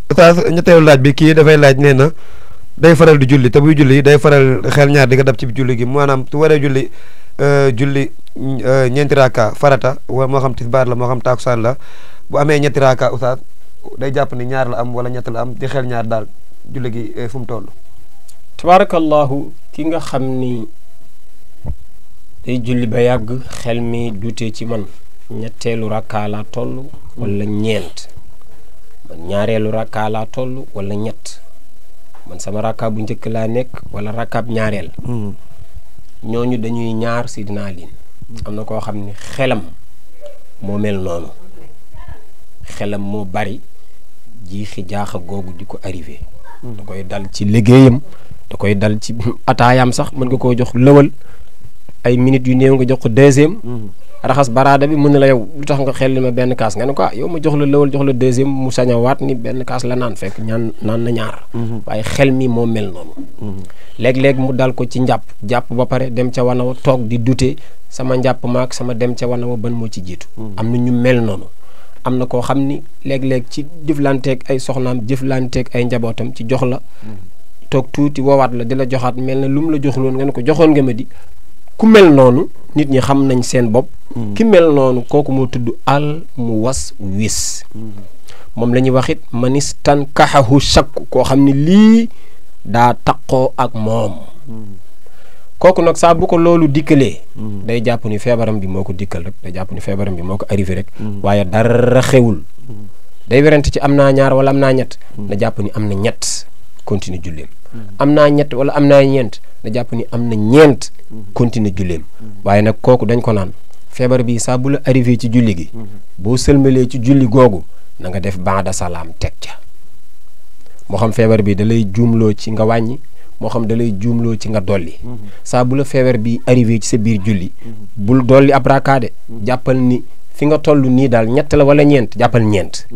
oustaz ñetteelu laaj bi kii dafay laaj nee na day faral di julli te buy julli day faral xel ñaar di ko dab ci julli gi maanaam su waree julli ñeenti raaka farata wala moo xam tisbaar la moo xam taakusaan la bu amee ñetti raaka oustaz day jàpp ni ñaar la am wala ñett la am di xel ñaar daal julli gi fu mu toll. tabarakallahu ki nga xam ni day julli ba yàgg xel mi dutee ci man ñetteelu rakka laa toll wala ñeent man ñaareelu rakka laa toll wala ñett man sama rakka bu njëkk laa nekk wala rakkaab ñaareel ñooñu dañuy ñaar si dinaa liin am na koo xam ne xelam moo mel noonu xelam moo bari jiixi jaaxa googu di ko arrivé da koy dal ci liggéeyam da koy dal ci ataayam sax mën nga koo jox lëwal ay minutes yu néew nga jox ko deuxième raxas baraada bi mën na la yow lu tax nga xel ma benn kaas nga ne ko yow ma jox la lëwal jox la deuxième mu sañ a waat ni benn kaas la naan fekk naan na ñaar waaye xel mi moo mel noonu léeg-léeg mu dal ko ci jàpp ba pare dem ca wana wa toog di dute sama njàpp maak sama dem ca wana wa ban moo ci jiitu am na ñu mel noonu am na koo xam ni léeg-léeg ci jëflanteeg ay soxnaam jëflanteeg ay njabootam ci jox la toog tuuti woowaat la di la joxaat mel na lu mu la joxuloon nga ne ko joxoon nga ma di ku mel noonu nit ñi xam nañ seen bopp ki mel noonu kooku moo tudd al mu was wis moom la ñuy wax it manis tan kaxahu shakku koo xam ne lii daa taqoo ak moom kooku nag saa bu ko loolu dikkalee day jàpp ni feebaram bi moo ko dikkal rek day jàpp ni feebaram bi moo ko arrivé rek waaye dara xewul day werante ci am naa ñaar wala am naa ñett na jàpp ni am na ñett continue julleem am naa ñett wala am naa ñeent na jàpp ni am na ñeent continue julleem waaye nag kooku dañ ko naan feebar bi saa bu la arrivé ci julli gi boo sëlmalee ci julli googu na nga def baada salaam teg ca moo xam feebar bi da lay juumloo ci nga wàññi moo xam da lay juumloo ci nga dolli saa bu la feebar bi arrivé ci sa biir julli bul dolli ab raakaade jàppal ni fi nga toll nii daal ñett la wala ñeent jàppal ñeent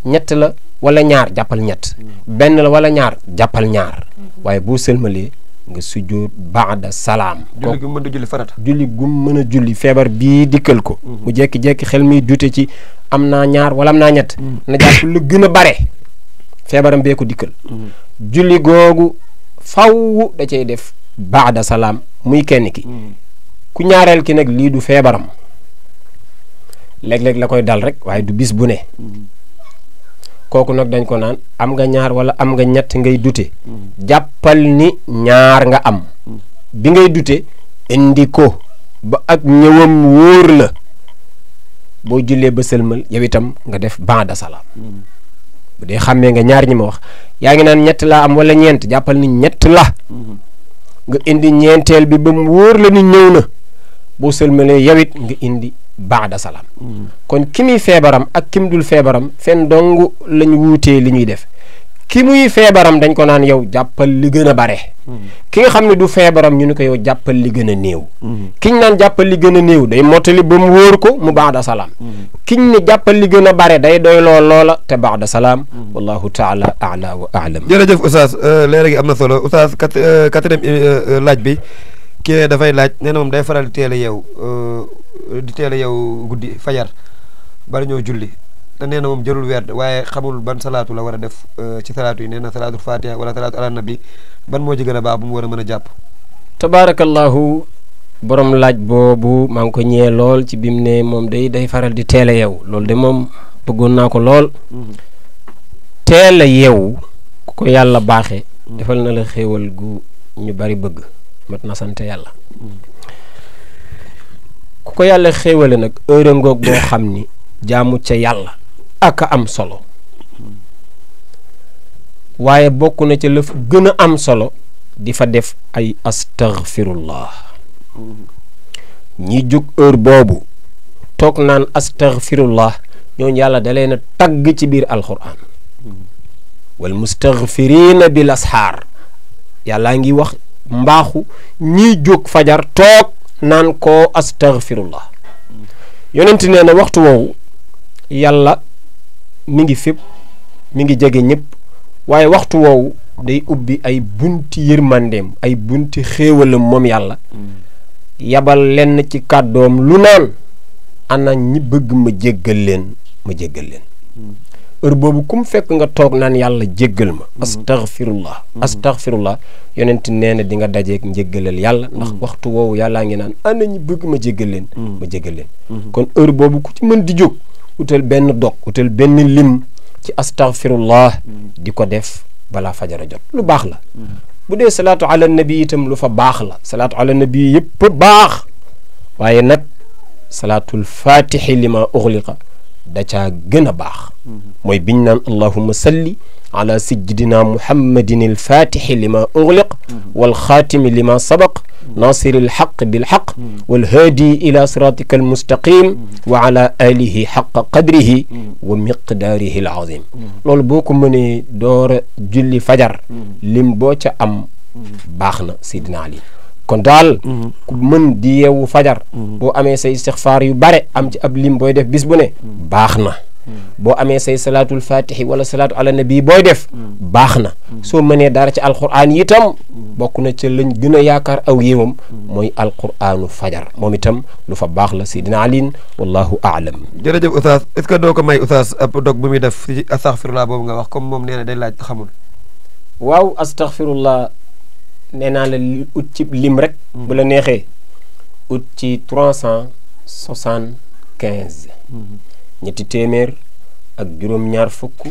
ñett la wala ñaar jàppal ñett benn la wala ñaar jàppal ñaar waaye boo sëlmalee nga sujjóot baada salaam julli gu mën a julli farata julli gu mën a julli feebar bii dikkal ko mu jekki-jekki xel mi dute ci am naa ñaar wala am naa ñett na jàpp lu gën a bare feebaram bee ko dikkal julli googu faw da cay def baada salaam muy kenn ki ku ñaareel ki nag lii du feebaram léeg-léeg la koy dal rek waaye du bis bu ne kooku nag dañ ko naan am nga ñaar wala am nga ñett ngay dute jàppal ni ñaar nga am bi ngay dute indi ko ba ak ñëwam wóor la boo jullee ba sëlmal yow itam nga def baada salaam bu dee xàmmee nga ñaar ñi ma wax yaa ngi naan ñett laa am wala ñeent jàppal ni ñett la nga indi ñeenteel bi ba mu wóor la ni ñëw na boo sëlmalee yow it nga indi baada salaam kon ki muy feebaram ak ki mu dul feebaram fen dong lañu wuutee li ñuy def ki muy feebaram dañ ko naan yow jàppal li gën a bare ki nga xam ne du feebaram ñu ne ko yow jàppal li gën a néew kiñ naan jàppal li gën a néew day mottali ba mu wóor ko mu baada salaam kiñ ne jàppal li gën a bare day doy loola te baada salaam wallahu taala a'la wa a'lam. jërëjëf oustaz leer gi am na solo oustaz quatrième laaj bi kii dafay laaj nee na moom day faral di teel a yeew guddi fajar bala ñëw julli te nee na moom jërul werd waaye xamul ban salaatu la war a def ci salaatu yi nee na salaatul fatiha wala salaatu ala nabi ban moo ci gën a baax bu mu war a mën a jàpp. tabaarakallahu borom laaj boobu maa ngi ko ñee lool ci bim ne moom day faral di teel a yeew loolu de moom bëggoon naa ko lool teel a yeew ku ko yàlla baaxee defal na la xéewal gu ñu bari bëgg mat na sant yàlla ku ko yàlla xéewale nag heure ngoog boo xam ni jaamu ca yàlla ak am solo waaye bokk na ca lëf gën a am solo di fa def ay astaghfirullah ñi jóg heure boobu toog naan astaghfirullah ñooñu yàlla da leen a tagg ci biir alquran wal mustaghfirina bil asxaar yàllaa ngi wax mbaaxu ñiy jóg fajar toog naan koo astaghfirullah yonent nee na waxtu woowu yàlla mi ngi fépp mi ngi jege ñëpp waaye waxtu woowu day ubbi ay bunti yërmandeem ay bunti xéewalam moom yàlla yabal lenn ci kàddoom lu naan ana ñi bëgg ma jéggal leen heure boobu kum fekk nga toog naan yàlla jéggal ma astaghfirullah astaghfirullah yonent nee na di nga dajeeg njéggalal yàlla ndax waxtu woowu yàllaa ngi naan ana ñi bëgg ma jéggal leen ma jéggal leen kon heure boobu ku ci mën di jóg utal benn dog utal benn lim ci astaghfirullah di ko def balaa fajara jot lu baax la bu dee salaatu ala nabi itam lu fa baax la salaatu ala nabi yëpp baax waaye nag salaatul fatixi lima uxliqa da caa gën a baax mooy biñ naan allahumma salli ala sayyidina muhammadin al fatixi lima uxliq wal xaatimi lima sabaq nasiri al xaq bil xaq wal haadi ila siratika al mustaqim wa ala alihi xaqa qadrihi wa miqdaarihi al azim loolu boo ko mënee door a julli fajar lim boo ca am baax na Seydina Ali kon daal ku mën di yeewu fajar boo amee say istixfaar yu bare am ci ab lim booy def bis bu ne baax na boo amee say salaatul fatixi wala salaatu ala nabi booy def baax na soo mënee dara ci alquraan itam bokk na ca lañ gën a yaakaar aw yéewam mooy alquraanu fajar moom itam lu fa baax la Seydina Ali wallahu aalam. jërëjëf Oustaz est-ce que doo ko may Oustaz ab dog bu muy def ci astaghfirullah boobu nga wax comme moom nee na day laaj xamul. waaw astaghfirullah nee naa la ut ci lim rek bu la neexee ut ci 375 ñetti téeméer ak juróom-ñaar fukk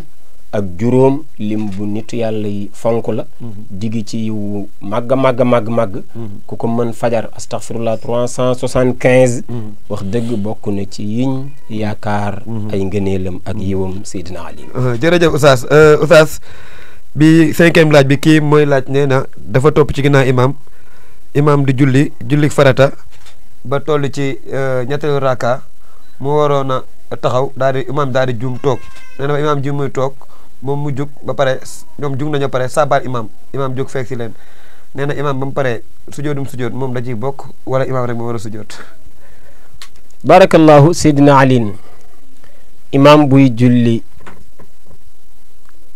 ak juróom lim bu nitu yàlla yi fonk la digi ci yu màgg ku ko mën fajar astaghfirullah 375 wax dëgg bokk na ci yiñ yaakaar ay ngëneelam ak yiwam Seydina Ali. jërëjëf Oustaz Oustaz bi 5e laaj bi kii mooy laaj nee na dafa topp ci ginnaaw imaam di julli farata ba toll ci ñetteelu raka mu waroon a taxaw imaam daal di juum toog nee na imaam juum muy toog moom mu jug ba pare ñoom jug nañu pare saabal imaam jug fekk si leen nee na imaam ba mu pare sujoodum sujood moom da ciy bokk wala imaam rek moo war a sujood. barakallahu Seydina Ali imaam buy julli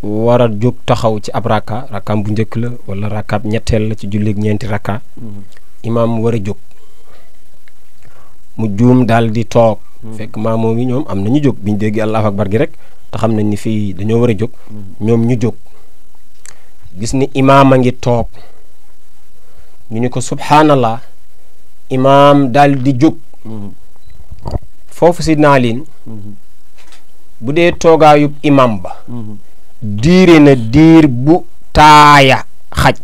war a jóg taxaw ci ab rakkaam bu njëkk la wala rakkaab ñetteel la ci julleeg ñeenti rakka imaam war a jóg mu juum daal di toog fekk maamoom yi ñoom am nañu jóg biñu dégg allahu akbar gi rek te xam nañ ni fii dañoo war a jóg ñoom ñu jóg gis ni imaam a ngi toog ñu ni ko subhaanallah imaam daal di jóg foofu Seydina Ali bu dee toogaayub imaam ba diire na diir bu taaya xaj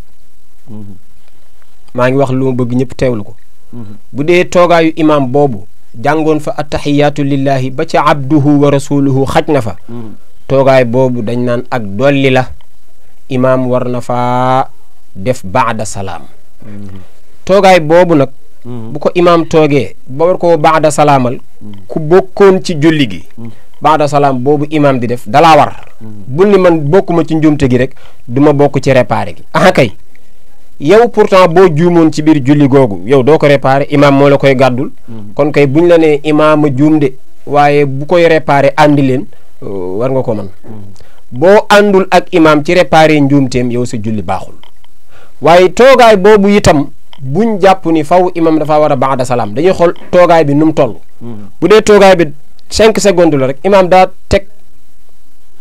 maa ngi wax lu ma bëgg ñëpp teewlu ko bu dee toogaayu imaam boobu jàngoon fa attaxiyaatu lillahi ba ca abduhu wa rasuluhu xaj na fa toogaay boobu dañ naan ak dolli la imaam war na faa def baada salaam toogaay boobu nag bu ko imaam toogee ba war ko baada salaamal ku bokkoon ci julli gi baada salaam boobu imaam di def dalaa war bul ni man bokkuma ci njuumte gi rek duma bokk ci réparé gi ah kay yow pourtant boo juumoon ci biir julli googu yow doo ko réparé imaam moo la koy gàddul kon kay buñ la nee imaam a juum de waaye bu koy réparé àndi leen war nga ko mën boo àndul ak imaam ci réparé njuumteem yow sa julli baaxul waaye toogaay boobu itam buñ jàpp ni faw imaam dafa war a baada salaam dañuy xool toogaay bi nu mu toll bu dee toogaay bi 5 secondes la rek imaam daa teg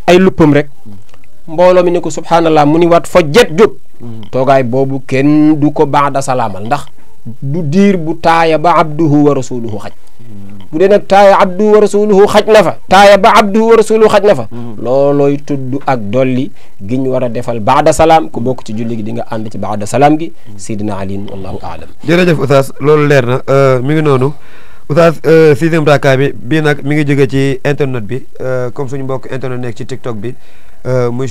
ay luppam rek mbooloo mi ni ko subhanallah mu ni waat fa jet jóg toogaay boobu kenn du ko baada salaamal ndax du diir bu taaya ba abduhu wa rasuluhu xaj bu dee nag taaya abduhu wa rasuluhu xaj na fa taaya ba abduhu wa rasuluhu xaj na fa loolooy tudd ak dolli gi ñu war a defal baada salaam ku bokk ci julli gi di nga ànd ci baada salaam gi Seydina Ali wallahu aalam. jërëjëf Oustaz loolu leer na mi ngi noonu Oustaz 6e raka bi bii nag mi ngi jóge ci internet bi comme suñu mbokk internet nekk ci TikTok bi muy